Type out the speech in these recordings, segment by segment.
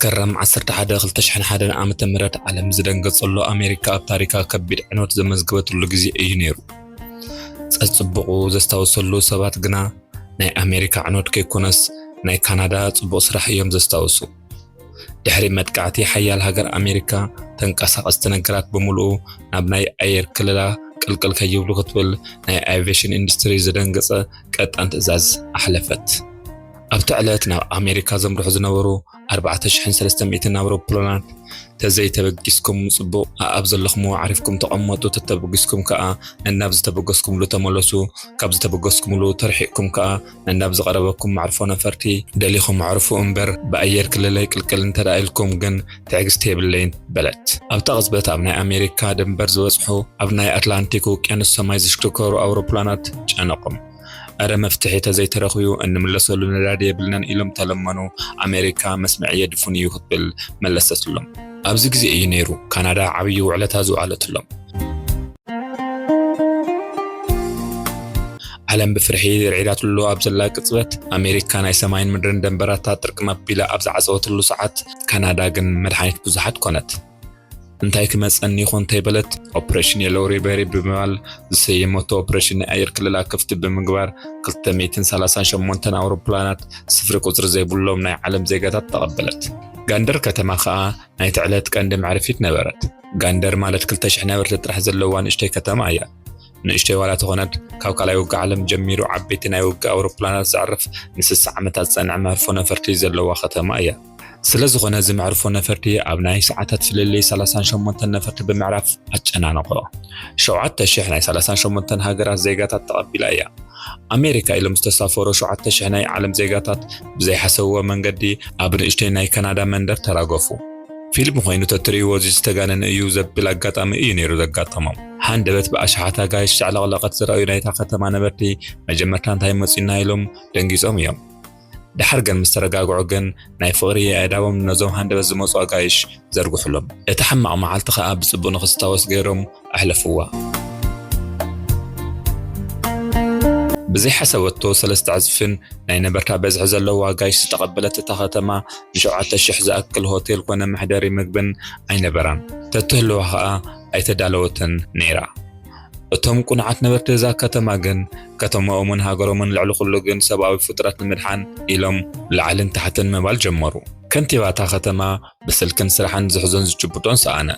ከረም ዓሰርተ ሓደ ክልተ ሽሕን ሓደን ዓመተ ምህረት ዓለም ዝደንገጸሉ፣ ኣሜሪካ ኣብ ታሪካ ከቢድ ዕንወት ዘመዝገበትሉ ግዜ እዩ ነይሩ። ጸጽብቑ ዘስታውሰሉ ሰባት ግና ናይ ኣሜሪካ ዕንወት ከይኮነስ ናይ ካናዳ ጽቡቕ ስራሕ እዮም ዘስታውሱ። ድሕሪ መጥቃዕቲ ሓያል ሃገር ኣሜሪካ፣ ተንቀሳቐስቲ ነገራት ብምሉኡ ናብ ናይ ኣየር ክልላ ቅልቅል ከይብሉ ክትብል ናይ ኣቪዬሽን ኢንዱስትሪ ዘደንገጸ ቀጣን ትእዛዝ ኣሕለፈት። ኣብቲ ዕለት ናብ ኣሜሪካ ዘምርሑ ዝነበሩ ኣርባዕተ ሽሕን ሰለስተ ሚእትን ኣውሮፕላናት፣ "ተዘይተበጊስኩም ጽቡቕ፣ ኣኣብ ዘለኹምዎ ዓሪፍኩም ተቐመጡ፣ ተተበጊስኩም ከኣ ነናብ ዝተበገስኩምሉ ተመለሱ፣ ካብ ዝተበገስኩምሉ ተርሒቕኩም ከኣ ነናብ ዝቐረበኩም መዕርፎ ነፈርቲ ደሊኹም ኣዕርፉ እምበር፣ ብኣየር ክልለይ ቅልቅል እንተ ደኣ ኢልኩም ግን ትዕግስቲ የብለይን" በለት። ኣብታ ቅጽበት ኣብ ናይ ኣሜሪካ ድንበር ዝበጽሑ፣ ኣብ ናይ ኣትላንቲክ ውቅያኖስ ሰማይ ዝሽክርከሩ ኣውሮፕላናት ጨነቖም። "እረ መፍትሒ ተዘይተረኽዩ እንምለሰሉ ነዳዲ የብልናን" ኢሎም ተለመኑ። ኣሜሪካ "መስምዒ የድፉን እዩ" ክትብል መለሰትሎም። ኣብዚ ግዜ እዩ ነይሩ ካናዳ ዓብዪ ውዕለታ ዝወዓለትሎም። ዓለም ብፍርሒ ርዒዳትሉ ኣብ ዘላ ቅጽበት፣ ኣሜሪካ ናይ ሰማይን ምድርን ደንበራታ ጥርቅም ኣቢላ ኣብ ዝዓጸወትሉ ሰዓት፣ ካናዳ ግን መድሓኒት ብዙሓት ኮነት። "እንታይ ክመጸኒ ይኾን?" እንተይበለት፣ ኦፕሬሽን የሎው ሪቨሪ ብምባል ዝሰየመቶ ኦፕሬሽን፣ ናይ ኣየር ክልላ ክፍቲ ብምግባር፣ ክልተ ሚእትን ሰላሳን ሸሞንተን ኣውሮፕላናት፣ ስፍሪ ቁጽሪ ዘይብሎም ናይ ዓለም ዜጋታት ተቐበለት። ጋንደር ከተማ ኸኣ ናይቲ ዕለት ቀንዲ መዕረፊት ነበረት። ጋንደር ማለት ክልተ ሽሕ ነበርቲ ጥራሕ ዘለዋ ንእሽተይ ከተማ እያ። ንእሽተይ ዋላ ተኾነት፣ ካብ ካልኣይ ውግእ ዓለም ጀሚሩ ዓበይቲ ናይ ውግእ ኣውሮፕላናት ዘዕርፍ ንስሳ ዓመታት ዝጸንዐ መዕርፎ ነፈርቲ ዘለዋ ከተማ እያ። ስለ ዝኾነ፣ እዚ መዕርፎ ነፈርቲ ኣብ ናይ ሰዓታት ፍልልይ ሰላሳን ሸሞንተን ነፈርቲ ብምዕራፍ ኣጨናነቖ። ሸውዓተ ሽሕ ናይ ሰላሳን ሸሞንተን ሃገራት ዜጋታት ተቐቢላ እያ። ኣሜሪካ ኢሎም ዝተሳፈሩ ሸውዓተ ሽሕ ናይ ዓለም ዜጋታት ብዘይሓሰብዎ መንገዲ ኣብ ንእሽተይ ናይ ካናዳ መንደር ተራገፉ። ፊልም ኮይኑ ተትርእይዎ፣ እዚ ዝተጋነነ እዩ ዘብል ኣጋጣሚ እዩ ነይሩ ዘጋጠሞም። ሃንደበት ብኣሽሓት ኣጋይሽ ዘዕለቕለቐት ዝረኣዩ ናይታ ከተማ ነበርቲ፣ መጀመርታ እንታይ መጺኡና ኢሎም ደንጊጾም እዮም። ደሓር ግን ምስ ተረጋግዑ ግን፣ ናይ ፍቕሪ ኣእዳዎም ነዞም ሃንደበት ዝመጹ ኣጋይሽ ዘርግሑሎም። እቲ ሕማቕ መዓልቲ ኸኣ ብጽቡቕ ንኽስታወስ ገይሮም ኣሕለፍዋ። ብዘይሓሰበቶ ሰለስተ ዕጽፍን ናይ ነበርታ በዝሒ ዘለዎ ኣጋይሽ ዝተቐበለት እታ ከተማ፣ ንሸውዓተ ሽሕ ዝኣክል ሆቴል ኮነ መሕደሪ ምግብን ኣይነበራን። ተትህልዋ ኸኣ ኣይተዳለወትን ነይራ። እቶም ቅኑዓት ነበርቲ እዛ ከተማ ግን፣ ከተማኦምን ሃገሮምን ልዕሊ ኩሉ ግን ሰብኣዊ ፍጡራት ንምድሓን ኢሎም ላዕልን ታሕትን ምባል ጀመሩ። ከንቲባ እታ ከተማ ብስልክን ስራሕን ዝሕዞን ዝጭብጦን ሰኣነ።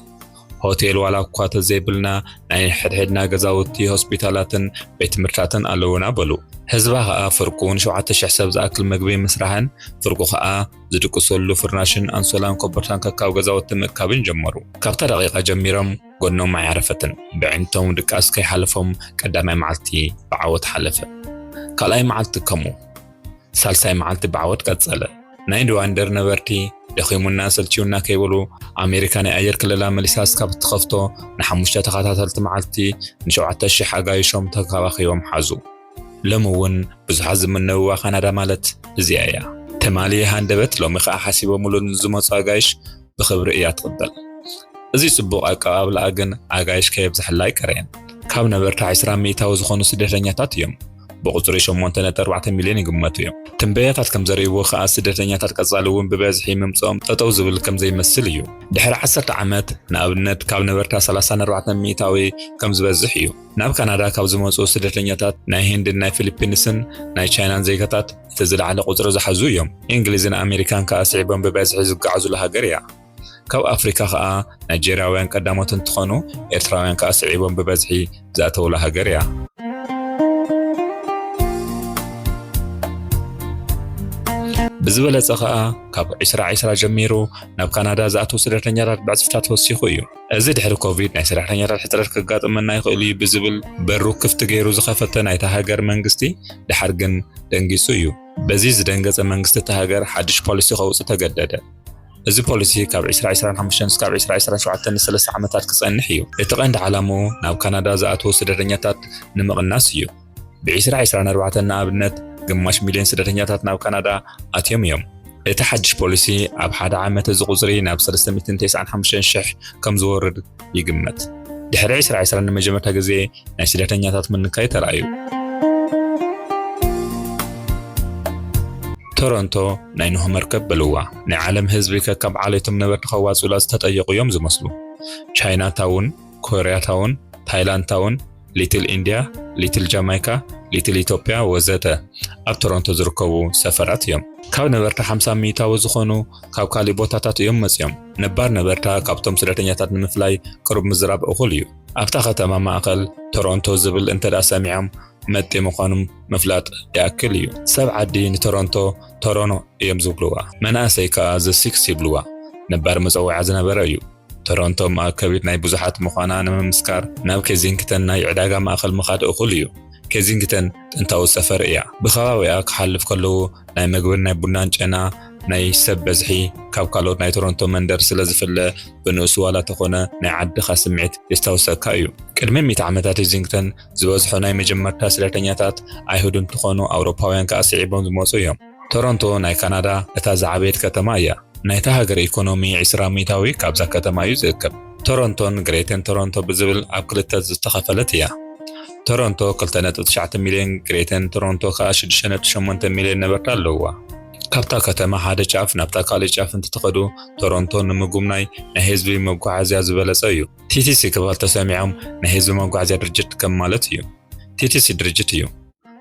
ሆቴል ዋላ እኳ ተዘይብልና፣ ናይ ሕድሕድና ገዛውቲ፣ ሆስፒታላትን ቤት ትምህርትታትን ኣለዉና በሉ። ህዝባ ኸኣ ፍርቁ ንሸውዓተ ሽሕ ሰብ ዝኣክል መግቢ ምስራሕን፣ ፍርቁ ኸኣ ዝድቅሰሉ ፍርናሽን ኣንሶላን ኮቦርታን ከካብ ገዛውቲ ምእካብን ጀመሩ። ካብታ ደቂቓ ጀሚሮም ጎድኖም ኣየዕረፈትን። ብዕንቶም ድቃስ ከይሓለፎም ቀዳማይ መዓልቲ ብዓወት ሓለፈ። ካልኣይ መዓልቲ ከምኡ። ሳልሳይ መዓልቲ ብዓወት ቀጸለ። ናይ ድዋንደር ነበርቲ፣ "ደኺሙና ሰልችዩና" ከይበሉ፣ ኣሜሪካ ናይ ኣየር ክልላ መሊሳ እስካብ እትኸፍቶ ንሓሙሽተ ተኸታተልቲ መዓልቲ ንሸውዓተ ሽሕ ኣጋይሾም ተንከባኺቦም ሓዙ። ሎሚ እውን ብዙሓት ዝምነይዋ ካናዳ ማለት እዚኣ እያ። ትማሊ ሃንደበት፣ ሎሚ ኸኣ ሓሲቦምሉ ንዝመጹ ኣጋይሽ ብኽብሪ እያ ትቕበል። እዚ ጽቡቕ ኣቀባብላኣ ግን ኣጋይሽ ከየብዝሐላ ኣይቀረየን። ካብ ነበርታ ዕስራ ሚእታዊ ዝኾኑ ስደተኛታት እዮም። ብቑጽሪ ሸሞንተ ነጥቢ ኣርባዕተ ሚልዮን ይግመቱ እዮም። ትንበያታት ከም ዘርእይዎ ኸኣ፣ ስደተኛታት ቀጻሊ እውን ብበዝሒ ምምጽኦም ጠጠው ዝብል ከም ዘይመስል እዩ። ድሕሪ ዓሰርተ ዓመት፣ ንኣብነት፣ ካብ ነበርታ ሰላሳን ኣርባዕተን ሚእታዊ ከም ዝበዝሕ እዩ። ናብ ካናዳ ካብ ዝመጹ ስደተኛታት፣ ናይ ሂንድን ናይ ፊሊፒንስን ናይ ቻይናን ዜጋታት እቲ ዝለዓለ ቁጽሪ ዝሓዙ እዮም። እንግሊዝን ኣሜሪካን ከኣ ስዒቦም ብበዝሒ ዝጓዓዙላ ሃገር እያ። ካብ ኣፍሪካ ከኣ ናይጄርያውያን ቀዳሞት እንትኾኑ፣ ኤርትራውያን ከኣ ስዒቦም ብበዝሒ ዝኣተውላ ሃገር እያ። ብዝበለጸ ከኣ፣ ካብ ዕስራ ዕስራ ጀሚሩ ናብ ካናዳ ዝኣትዉ ስደተኛታት ብዕጽፍታት ወሲኹ እዩ። እዚ ድሕሪ ኮቪድ ናይ ሰራሕተኛታት ሕጽረት ከጋጥመና ይኽእል እዩ ብዝብል በሩ ክፍቲ ገይሩ ዝኸፈተ ናይታ ሃገር መንግስቲ፣ ደሓር ግን ደንጊጹ እዩ። በዚ ዝደንገጸ መንግስቲ እታ ሃገር ሓድሽ ፖሊሲ ከውጽእ ተገደደ። እዚ ፖሊሲ ካብ ዕስራ ዕስራን ሓሙሽተን እስካብ ዕስራ ዕስራን ሸውዓተን ንሰለስተ ዓመታት ክጸንሕ እዩ። እቲ ቀንዲ ዓላምኡ ናብ ካናዳ ዝኣትዉ ስደተኛታት ንምቕናስ እዩ። ብዕስራ ዕስራን ኣርባዕተን ንኣብነት ግማሽ ሚልዮን ስደተኛታት ናብ ካናዳ ኣትዮም እዮም። እቲ ሓድሽ ፖሊሲ ኣብ ሓደ ዓመት እዚ ቁጽሪ ናብ ሰለስተ ሚእትን ተስዓን ሓሙሽተን ሽሕ ከም ዝወርድ ይግመት። ድሕሪ ዕስራ ዕስራ ንመጀመርታ ግዜ ናይ ስደተኛታት ምንካይ ተራእዩ። እቲ ቶሮንቶ ናይ ኖህ መርከብ በልዋ። ናይ ዓለም ህዝቢ ከካብ ዓሌቶም ነበርቲ ከዋፅኡላ ዝተጠየቑ እዮም ዝመስሉ። ቻይና ታውን፣ ኮርያ ታውን፣ ታይላንድ ታውን፣ ሊትል ኢንድያ፣ ሊትል ጃማይካ፣ ሊትል ኢትዮጵያ ወዘተ ኣብ ቶሮንቶ ዝርከቡ ሰፈራት እዮም። ካብ ነበርታ ሓምሳ ሚእታዊ ዝኾኑ ካብ ካሊእ ቦታታት እዮም መፅዮም። ነባር ነበርታ ካብቶም ስደተኛታት ንምፍላይ ቅሩብ ምዝራብ እኹል እዩ። ኣብታ ከተማ ማእኸል ቶሮንቶ ዝብል እንተ ደኣ ሰሚዖም መጤ ምዃኖም ምፍላጥ ይኣክል እዩ። ሰብ ዓዲ ንቶሮንቶ ቶሮኖ እዮም ዝብልዋ። መናእሰይ ከኣ ዘ ሲክስ ይብልዋ። ነባር መጸውዒያ ዝነበረ እዩ። ቶሮንቶ መኣከቢት ናይ ብዙሓት ምዃና ንምምስካር ናብ ኬዚንግተን ናይ ዕዳጋ ማእከል ምኻድ እኹል እዩ። ኬዚንግተን ጥንታዊ ሰፈር እያ። ብከባቢኣ ክሓልፍ ከለዉ ናይ ምግብን ናይ ቡናን ጨና ናይ ሰብ በዝሒ ካብ ካልኦት ናይ ቶሮንቶ መንደር ስለ ዝፍለ ብንእሱ ዋላ ተኾነ ናይ ዓድኻ ስምዒት የስታውሰካ እዩ። ቅድሚ ሚእቲ ዓመታት ኬዚንግተን ዝበዝሑ ናይ መጀመርታ ስደተኛታት ኣይሁድ እንትኾኑ ኣውሮፓውያን ከኣ ስዒቦም ዝመጹ እዮም። ቶሮንቶ ናይ ካናዳ እታ ዝዓበየት ከተማ እያ። ናይታ ሃገር ኢኮኖሚ ዕስራ ሚእታዊ ካብዛ ከተማ እዩ ዝእከብ። ቶሮንቶን ግሬተን ቶሮንቶ ብዝብል ኣብ ክልተ ዝተኸፈለት እያ። ቶሮንቶ ክልተ ነጥቢ ትሽዓተ ሚልዮን፣ ግሬተን ቶሮንቶ ከኣ ሽዱሽተ ነጥቢ ሸሞንተ ሚልዮን ነበርቲ ኣለውዋ። ካብታ ከተማ ሓደ ጫፍ ናብታ ካልእ ጫፍ እንትትኸዱ ቶሮንቶ ንምጉብናይ ናይ ህዝቢ መጓዓዝያ ዝበለጸ እዩ። ቲቲሲ ክበሃል ተሰሚዖም ናይ ህዝቢ መጓዓዝያ ድርጅት ከም ማለት እዩ። ቲቲሲ ድርጅት እዩ።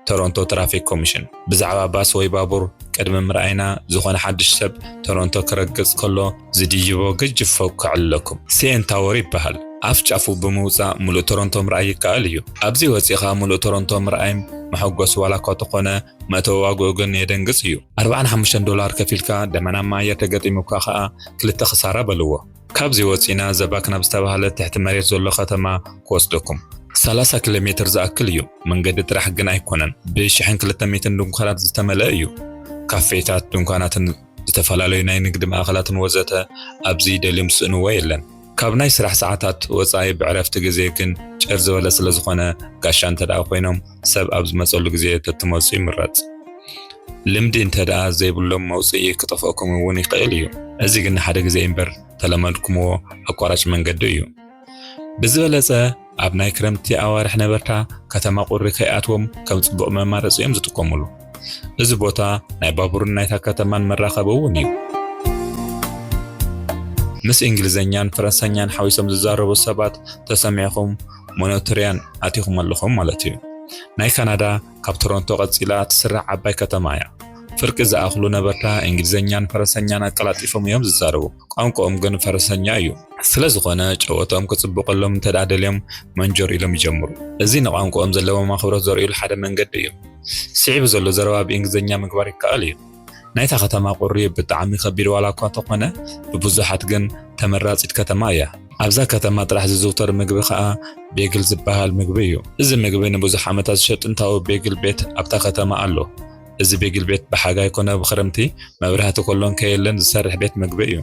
ቶሮንቶ ትራፊክ ኮሚሽን ብዛዕባ ባስ ወይ ባቡር ቅድሚ ምርኣይና ዝኾነ ሓድሽ ሰብ ቶሮንቶ ክረግጽ ከሎ ዝድይቦ ገጅፍ ፎክ ከዕልለኩም። ሲኤን ታወር ይበሃል። ኣፍ ጫፉ ብምውጻእ ሙሉእ ቶሮንቶ ምርኣይ ይከኣል እዩ። ኣብዚ ወጺኻ ሙሉእ ቶሮንቶ ምርኣይ መሐጎስ ዋላ እኳ ተኾነ መእተዊ ዋግኡ ግን የደንግጽ እዩ። ኣርባዓን ሓሙሽተን ዶላር ከፊልካ ደመናማ ኣየር ተገጢሙካ ኸኣ ክልተ ክሳራ በልዎ። ካብዚ ወጺና ዘባክ ናብ ዝተባህለ ትሕቲ መሬት ዘሎ ከተማ ክወስደኩም። ሰላሳ ኪሎ ሜትር ዝኣክል እዩ። መንገዲ ጥራሕ ግን ኣይኮነን፣ ብሽሕን ክልተ ሚእትን ድንኳናት ዝተመልአ እዩ። ካፌታት፣ ድንኳናትን ዝተፈላለዩ ናይ ንግዲ ማእኸላትን ወዘተ ኣብዚ ደልዮም ዝስእንዎ የለን። ካብ ናይ ስራሕ ሰዓታት ወጻኢ ብዕረፍቲ ግዜ ግን ጭር ዝበለ ስለ ዝኾነ ጋሻ እንተ ደኣ ኮይኖም ሰብ ኣብ ዝመጸሉ ግዜ ተትመጹ ይምረጽ። ልምዲ እንተ ደኣ ዘይብሎም መውጽኢ ክጠፍኦኩም እውን ይኽእል እዩ። እዚ ግን ንሓደ ግዜ እምበር ተለመድኩምዎ ኣቋራጭ መንገዲ እዩ። ብዝበለጸ ኣብ ናይ ክረምቲ ኣዋርሕ ነበርታ ከተማ ቁሪ ከይኣትዎም ከም ጽቡቕ መማረጺ እዮም ዝጥቀሙሉ። እዚ ቦታ ናይ ባቡርን ናይታ ከተማን መራኸቢ እውን እዩ። ምስ እንግሊዝኛን ፈረንሳኛን ሓዊሶም ዝዛረቡ ሰባት ተሰሚዕኹም ሞኖትሪያን ኣቲኹም ኣለኹም ማለት እዩ። ናይ ካናዳ ካብ ቶሮንቶ ቀጺላ ትስራዕ ዓባይ ከተማ እያ። ፍርቂ ዝኣኽሉ ነበርታ እንግሊዝኛን ፈረንሳኛን ኣቀላጢፎም እዮም ዝዛረቡ። ቋንቋኦም ግን ፈረንሳኛ እዩ። ስለ ዝኾነ ጨወታኦም ክጽብቐሎም እንተ ደኣ ደልዮም መንጆር ኢሎም ይጀምሩ። እዚ ንቋንቋኦም ዘለዎም ኣኽብሮት ዘርእዩሉ ሓደ መንገዲ እዩ። ስዒቡ ዘሎ ዘረባ ብእንግሊዝኛ ምግባር ይከኣል እዩ። ናይታ ከተማ ቁሪ ብጣዕሚ ከቢድ ዋላ እኳ እንተኾነ ብብዙሓት ግን ተመራጺት ከተማ እያ። ኣብዛ ከተማ ጥራሕ ዝዝውተር ምግቢ ኸኣ ቤግል ዝበሃል ምግቢ እዩ። እዚ ምግቢ ንብዙሕ ዓመታት ዝሸጥ ጥንታዊ ቤግል ቤት ኣብታ ከተማ ኣሎ። እዚ ቤግል ቤት ብሓጋይ ኮነ ብኽረምቲ መብራህቲ ከሎ እንከየለን ዝሰርሕ ቤት ምግቢ እዩ።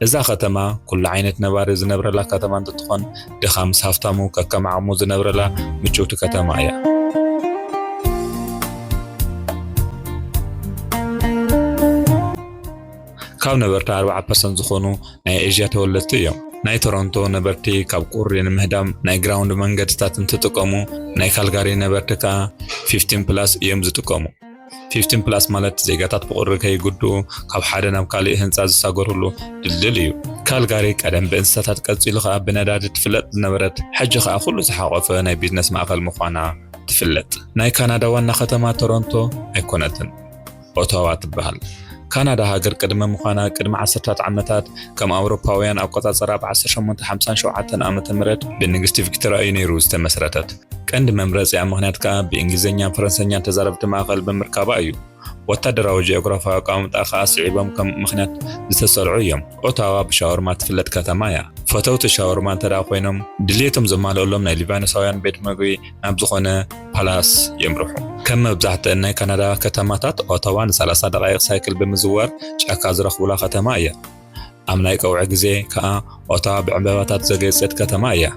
እዛ ከተማ ኩሉ ዓይነት ነባሪ ዝነብረላ ከተማ እንትትኾን ድኻ ምስ ሃፍታሙ ከከም ዓቕሙ ዝነብረላ ምችውቲ ከተማ እያ። ካብ ነበርቲ ኣርብዓ ፐርሰንት ዝኾኑ ናይ ኤዥያ ተወለድቲ እዮም። ናይ ቶሮንቶ ነበርቲ ካብ ቁሪ ንምህዳም ናይ ግራውንድ መንገድታት እንትጥቀሙ ናይ ካልጋሪ ነበርቲ ከኣ ፊፍቲን ፕላስ እዮም ዝጥቀሙ። ፊፍቲን ፕላስ ማለት ዜጋታት ብቁሪ ከይጉድኡ ካብ ሓደ ናብ ካሊእ ህንጻ ዝሳገሩሉ ድልድል እዩ። ካልጋሪ ቀደም ብእንስሳታት ቀጺሉ ከኣ ብነዳዲ ትፍለጥ ዝነበረት ሕጂ ከኣ ኩሉ ዝሓቆፈ ናይ ቢዝነስ ማእከል ምዃና ትፍለጥ። ናይ ካናዳ ዋና ከተማ ቶሮንቶ ኣይኮነትን። ኦታዋ ትበሃል። ካናዳ ሃገር ቅድመ ምዃና ቅድሚ ዓሰርታት ዓመታት ከም ኣውሮፓውያን ኣቆጻጽራ ብ ኣስር ሸሞንተ ሓምሳን ሸውዓተን ዓመተ ምህረት ብንግስቲ ቪክቶርያ እዩ ነይሩ ዝተመስረተት። ቀንዲ መምረጺኣ ምኽንያት ከኣ ብእንግሊዝኛን ፈረንሰኛን ተዛረብቲ ማእከል ብምርካባ እዩ። ወታደራዊ ጂኦግራፋዊ ኣቀማምጣ ከኣ ስዒቦም ከም ምኽንያት ዝተሰርዑ እዮም። ኦታዋ ብሻወርማ ትፍለጥ ከተማ እያ። ፈተውቲ ሻወርማ እንተ ደኣ ኮይኖም ድልየቶም ዘማልእሎም ናይ ሊባኖሳውያን ቤት መግቢ ናብ ዝኾነ ፓላስ የምርሑ። ከም መብዛሕትአን ናይ ካናዳ ከተማታት ኦታዋ ንሰላሳ ደቓይቕ ሳይክል ብምዝዋር ጫካ ዝረኽቡላ ከተማ እያ። ኣብ ናይ ቀውዒ ግዜ ከኣ ኦታዋ ብዕምበባታት ዘጌጸት ከተማ እያ።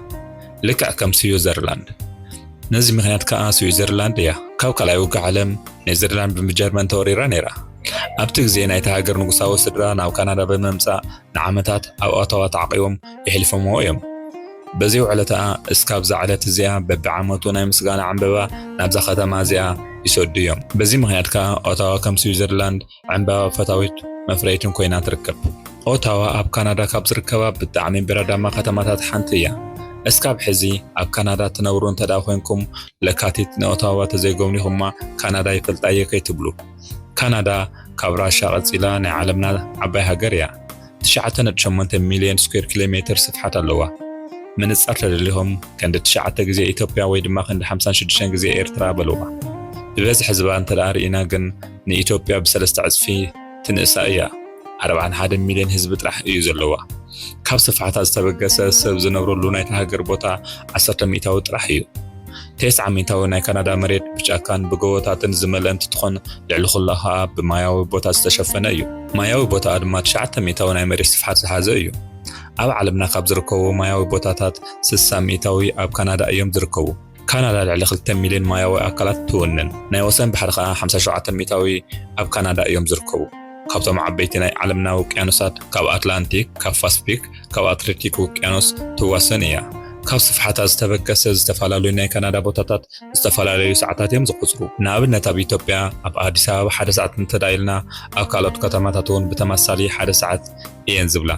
ልክዕ ከም ስዊዘርላንድ። ነዚ ምኽንያት ከኣ ስዊዘርላንድ እያ። ካብ ካልኣይ ውግእ ዓለም ኔዘርላንድ ብጀርመን ተወሪራ ነይራ። ኣብቲ ግዜ ናይታ ሃገር ንጉሳዊ ስድራ ናብ ካናዳ ብምምጻእ ንዓመታት ኣብ ኦታዋ ተዓቂቦም የሕሊፎምዎ እዮም። በዚ ውዕለታኣ እስካብ እዛ ዕለት እዚኣ በብዓመቱ ናይ ምስጋና ዕምበባ ናብዛ ከተማ እዚኣ ይሰዱ እዮም። በዚ ምኽንያት ከኣ ኦታዋ ከም ስዊዘርላንድ ዕምበባ ፈታዊት መፍረይትን ኮይና ትርከብ። ኦታዋ ኣብ ካናዳ ካብ ዝርከባ ብጣዕሚ በረዳማ ከተማታት ሓንቲ እያ። እስካብ ሕዚ ኣብ ካናዳ ትነብሩ እንተ ደኣ ኮይንኩም፣ ለካቲት ንኦታዋ ተዘይጎብኒኹማ ካናዳ ይፈልጣ እየ ከይትብሉ። ካናዳ ካብ ራሻ ቀጺላ ናይ ዓለምና ዓባይ ሃገር እያ። ትሽዓተ ነጥቢ ሸሞንተ ሚልዮን ስኩዌር ኪሎ ሜትር ስፍሓት ኣለዋ። ምንጻር ተደሊኹም፣ ክንዲ ትሽዓተ ግዜ ኢትዮጵያ ወይ ድማ ክንዲ ሓምሳን ሽዱሽተን ግዜ ኤርትራ በልዋ። ብበዝሒ ህዝባ እንተ ደኣ ርኢና ግን ንኢትዮጵያ ብሰለስተ ዕጽፊ ትንእሳ እያ። ኣርብዓን ሓደን ሚልዮን ህዝቢ ጥራሕ እዩ ዘለዋ። ካብ ስፍሓታ ዝተበገሰ ሰብ ዝነብረሉ ናይታ ሃገር ቦታ ዓሰርተ ሚእታዊ ጥራሕ እዩ። ተስዓ ሚእታዊ ናይ ካናዳ መሬት ብጫካን ብጎቦታትን ዝመልአ እንትትኾን፣ ልዕሊ ኩሉ ኸኣ ብማያዊ ቦታ ዝተሸፈነ እዩ። ማያዊ ቦታኣ ድማ ትሽዓተ ሚእታዊ ናይ መሬት ስፍሓት ዝሓዘ እዩ። ኣብ ዓለምና ካብ ዝርከቡ ማያዊ ቦታታት ስሳ ሚእታዊ ኣብ ካናዳ እዮም ዝርከቡ። ካናዳ ልዕሊ ክልተ ሚልዮን ማያዊ ኣካላት ትውንን። ናይ ወሰን ባሕሪ ኸኣ ሓምሳ ሸውዓተ ሚእታዊ ኣብ ካናዳ እዮም ዝርከቡ። ካብቶም ዓበይቲ ናይ ዓለምና ውቅያኖሳት፣ ካብ ኣትላንቲክ፣ ካብ ፓስፊክ፣ ካብ ኣትላንቲክ ውቅያኖስ ትዋሰን እያ። ካብ ስፍሓታ ዝተበገሰ ዝተፈላለዩ ናይ ካናዳ ቦታታት ዝተፈላለዩ ሰዓታት እዮም ዝቑጽሩ። ንኣብነት ኣብ ኢትዮጵያ ኣብ ኣዲስ ኣበባ ሓደ ሰዓት እንተዳኢልና፣ ኣብ ካልኦት ከተማታት እውን ብተመሳሳሊ ሓደ ሰዓት እየን ዝብላ።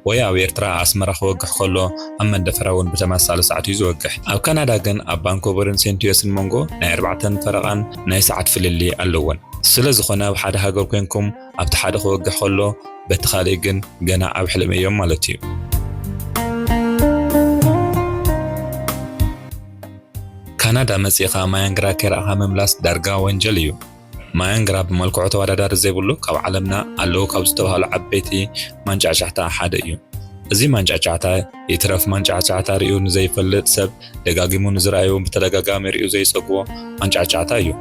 ወይ ኣብ ኤርትራ ኣስመራ ክወግሕ ከሎ ኣብ መንደፈራ እውን ብተመሳሳሊ ሰዓት እዩ ዝወግሕ። ኣብ ካናዳ ግን ኣብ ቫንኮቨርን ሴንት ጆስን መንጎ ናይ ኣርባዕተን ፈረቓን ናይ ሰዓት ፍልልይ ኣለወን። ስለ ዝኾነ ኣብ ሓደ ሃገር ኮይንኩም ኣብቲ ሓደ ክወግሕ ከሎ በቲ ካልእ ግን ገና ኣብ ሕልሚ እዮም ማለት እዩ። ካናዳ መጺኻ ማያንግራ ከይረኣኻ ምምላስ ዳርጋ ወንጀል እዩ። ማያንግራ ብመልክዑ ተወዳዳሪ ዘይብሉ ካብ ዓለምና ኣለዉ ካብ ዝተባህሉ ዓበይቲ ማንጫዕጫዕታ ሓደ እዩ። እዚ ማንጫዕጫዕታ ይትረፍ ማንጫዕጫዕታ ርእዩ ንዘይፈልጥ ሰብ ደጋጊሙ ንዝረኣዩ ብተደጋጋሚ ርእዩ ዘይጸግቦ ማንጫዕጫዕታ እዩ።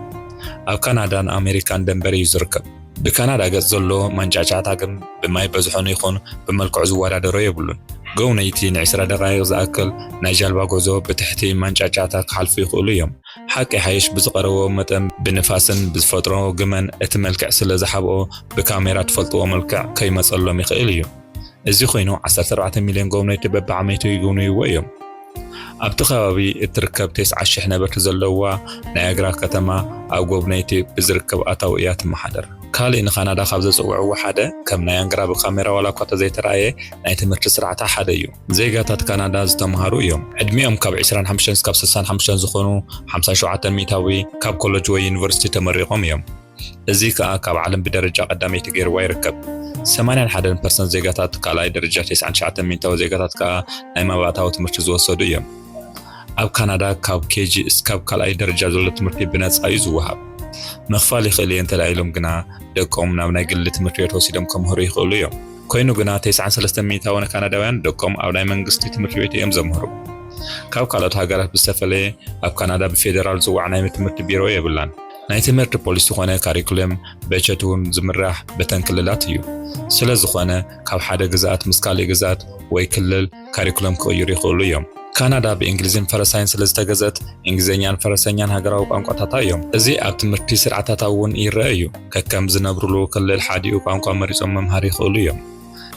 ኣብ ካናዳን ኣሜሪካን ደንበር እዩ ዝርከብ። ብካናዳ ገጽ ዘሎ ማንጫዕጫዕታ ግን ብማይ በዝሖን ይኹን ብመልክዑ ዝወዳደሮ የብሉን። ጎብነይቲ ንዕስራ ደቓይቕ ዝኣክል ናይ ጃልባ ጉዕዞ ብትሕቲ ማንጫዕጫዕታ ክሓልፉ ይኽእሉ እዮም። ሓቂ ሓይሽ ብዝቐረቦ መጠን ብንፋስን ብዝፈጥሮ ግመን እቲ መልክዕ ስለ ዝሓብኦ ብካሜራ ትፈልጥዎ መልክዕ ከይመጸሎም ይኽእል እዩ። እዚ ኮይኑ ዓሰርተ ኣርባዕተ ሚልዮን ጎብነይቲ በብዓመቱ ይጉብንይዎ እዮም። ኣብቲ ከባቢ እትርከብ ተስዓ ሽሕ ነበርቲ ዘለዋ ናያግራ ከተማ ኣብ ጎብነይቲ ብዝርከብ ኣታዊ እያ ትመሓደር። ካልእ ንካናዳ ካብ ዘጽውዕዎ ሓደ ከም ናያግራ ብካሜራ ዋላ እኳ ተዘይተራእየ ናይ ትምህርቲ ስርዓታ ሓደ እዩ። ዜጋታት ካናዳ ዝተምሃሩ እዮም። ዕድሚኦም ካብ ዕስራን ሓሙሽተን እስካብ ስሳን ሓሙሽተን ዝኾኑ ሓምሳ ሸውዓተ ሚእታዊ ካብ ኮለጅ ወይ ዩኒቨርሲቲ ተመሪቖም እዮም። እዚ ከኣ ካብ ዓለም ብደረጃ ቀዳመይቲ ገይርዋ ይርከብ። ሰማንያን ሓደን ፐርሰንት ዜጋታት ካልኣይ ደረጃ፣ ተስዓን ትሽዓተን ሚእታዊ ዜጋታት ከኣ ናይ መባእታዊ ትምህርቲ ዝወሰዱ እዮም። ኣብ ካናዳ ካብ ኬጂ እስካብ ካልኣይ ደረጃ ዘሎ ትምህርቲ ብነጻ እዩ ዝወሃብ። ምኽፋል ይኽእል እየ እንተ ደኣ ኢሎም ግና ደቆም ናብ ናይ ግሊ ትምህርቲ ቤት ወሲዶም ከምህሩ ይኽእሉ እዮም። ኮይኑ ግና ተስዓን ሰለስተን ሚእታዊ ካናዳውያን ደቆም ኣብ ናይ መንግስቲ ትምህርቲ ቤት እዮም ዘምህሩ። ካብ ካልኦት ሃገራት ብዝተፈለየ ኣብ ካናዳ ብፌደራል ዝጽዋዕ ናይ ትምህርቲ ቢሮ የብላን። ናይ ትምህርቲ ፖሊሲ ዝኾነ ካሪኩለም በጀት እውን ዝምራሕ በተን ክልላት እዩ። ስለ ዝኾነ ካብ ሓደ ግዝኣት ምስ ካልእ ግዝኣት ወይ ክልል ካሪኩለም ክቕይሩ ይኽእሉ እዮም። ካናዳ ብእንግሊዝን ፈረንሳይን ስለ ዝተገዘት እንግሊዝኛን ፈረንሳይኛን ሃገራዊ ቋንቋታታ እዮም። እዚ ኣብ ትምህርቲ ስርዓታታ እውን ይረአ እዩ። ከከም ዝነብሩሉ ክልል ሓዲኡ ቋንቋ መሪጾም ምምሃር ይኽእሉ እዮም።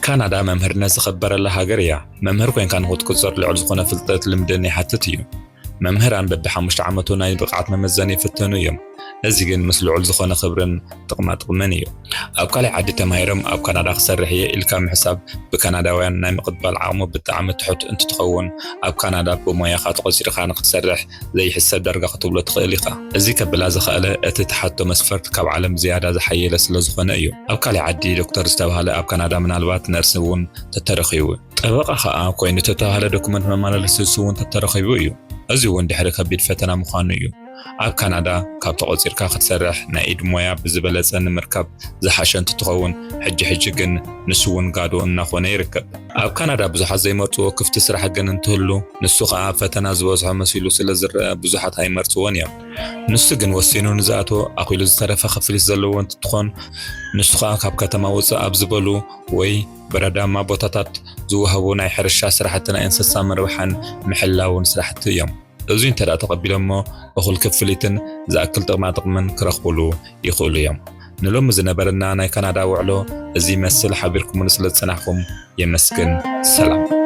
ካናዳ መምህርነት ዝኸበረላ ሃገር እያ። መምህር ኮይንካ ንኽትቁጸር ልዑል ዝኾነ ፍልጠት ልምድን ይሓትት እዩ። መምህራን በብሓሙሽተ ዓመቱ ናይ ብቕዓት መመዘኒ ይፍተኑ እዮም። እዚ ግን ምስ ልዑል ዝኾነ ክብርን ጥቕማጥቕምን እዩ። ኣብ ካልእ ዓዲ ተማሂሮም ኣብ ካናዳ ክሰርሕ እየ ኢልካ ምሕሳብ ብካናዳውያን ናይ ምቕባል ዓቕሙ ብጣዕሚ ትሑት እንትትኸውን፣ ኣብ ካናዳ ብሞያኻ ተቖጺርካ ንክትሰርሕ ዘይሕሰብ ዳርጋ ክትብሎ ትኽእል ኢኻ። እዚ ከብላ ዝኸኣለ እቲ ትሓቶ መስፈርት ካብ ዓለም ዝያዳ ዝሓየለ ስለ ዝኾነ እዩ። ኣብ ካልእ ዓዲ ዶክተር ዝተባህለ ኣብ ካናዳ ምናልባት ነርሲ እውን ተተረኺቡ። ጠበቓ ኸኣ ኮይኑ ተተባህለ ዶክመንት መመላለሲ ንሱ እውን ተተረኺቡ እዩ። እዚ እውን ድሕሪ ከቢድ ፈተና ምዃኑ እዩ። ኣብ ካናዳ ካብ ተቖጺርካ ክትሰርሕ ናይ ኢድ ሞያ ብዝበለጸ ንምርካብ ዝሓሸ እንትትኸውን፣ ሕጂ ሕጂ ግን ንሱ እውን ጋዶ እናኾነ ይርከብ። ኣብ ካናዳ ብዙሓት ዘይመርጽዎ ክፍቲ ስራሕ ግን እንትህሉ፣ ንሱ ኸኣ ፈተና ዝበዝሖ መሲሉ ስለ ዝረአ ብዙሓት ኣይመርጽዎን እዮም። ንሱ ግን ወሲኑ ንዝኣትዎ ኣኺሉ ዝተረፈ ክፍሊት ዘለዎ እንትትኾን፣ ንሱ ኸኣ ካብ ከተማ ውጽእ ኣብ ዝበሉ ወይ በረዳማ ቦታታት ዝወሃቡ ናይ ሕርሻ ስራሕቲ ናይ እንስሳ ምርባሕን ምሕላውን ስራሕቲ እዮም። እዙይ እንተ ደኣ ተቐቢሎሞ እኹል ክፍሊትን ዝኣክል ጥቕማ ጥቕምን ክረኽቡሉ ይኽእሉ እዮም። ንሎሚ ዝነበረና ናይ ካናዳ ውዕሎ እዚ ይመስል። ሓቢርኩምኒ ስለ ዝጸናሕኩም የመስግን። ሰላም።